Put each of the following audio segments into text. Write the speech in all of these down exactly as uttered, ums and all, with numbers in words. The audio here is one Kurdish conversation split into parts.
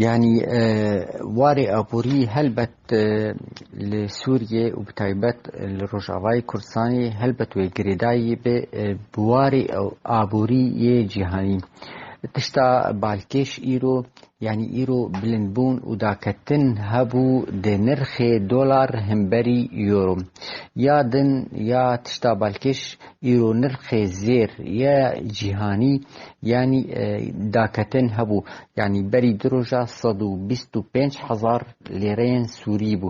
Yanî, e, warê aborî helbet, e, li Sûriyê û bi taybet li Rojavayê Kurdistanê helbet wê girêdayî be, e, bi warê aborî yê cîhanî. Tişta balkêş îro, yanî îro bilindbûn û daketin hebû di nirxê dolar hemberî euro. Ya din ya tişta balkêş îro nirxê zêr ya cîhanî, yanî, e, daketin hebû. Yanî berî du roja sed û bîst û pênc hezar lêreyên Sûrî bû.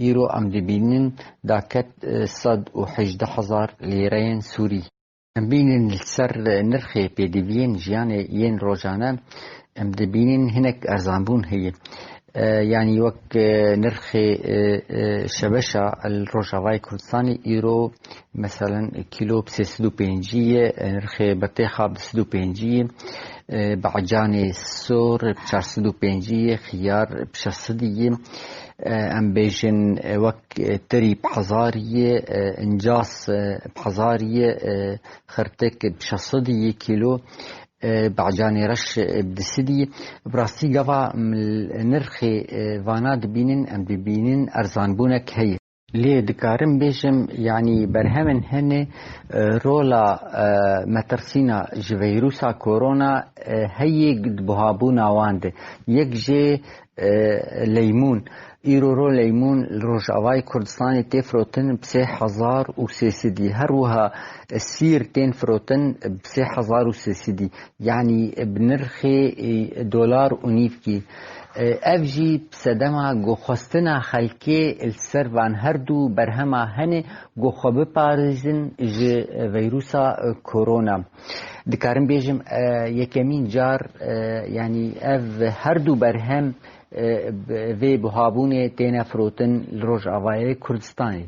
Îro em dibînin daket, e, sed û hejdeh hezar lêreyên Sûrî. Em bînin li ser nirxê pêdiviyên jiyanê yên rojane, em dibînin hinek erzanbûn heye. E, yanî wek, e, nirxê, e, e, şebeşa li Rojavayê Kurdistanê îro, meselen, kîlo bi sê sed û pêncî ye, e, nirxê betêxa bi sed û pêncî ye, e, bacanê sor bi çar sed û pêncî ye, xiyar bi şeş sed ye, e, em bêjin, e, wek, e, tirî bi hezar ye, e, incas, e, bi hezar ye, e, xirtik bi şeş sed ye kîlo, e, bacanê reş, e, bi du sed ye. Bi rastî gava em nirxê, e, vana dibînin, em dibînin erzanbûnek heye. Lê dikarim bêjim, yanî berhemên hene, e, rola, e, metirsîna ji vîrusa korona, e, heye di buhabûna wan de. Yek jê, e, leymûn. Îro ro leymûn li Rojavayê Kurdistanê tê firotin bi sê hezar û sê sedî. Her wiha sîr tên firotin bi sê hezar û sê sedî. Yanî bi nirxê, e, dolar û nîvkî. E, ev jî sedema guhxwestina xelkê li ser van her du berhema hene ku xwe biparêzin ji vîrusa, e, korona. Dikarim bêjim, e, yekemîn car, e, yanî ev her du berhem, e, bi vê buhabûnê têne firotin li Rojavayê Kurdistanê.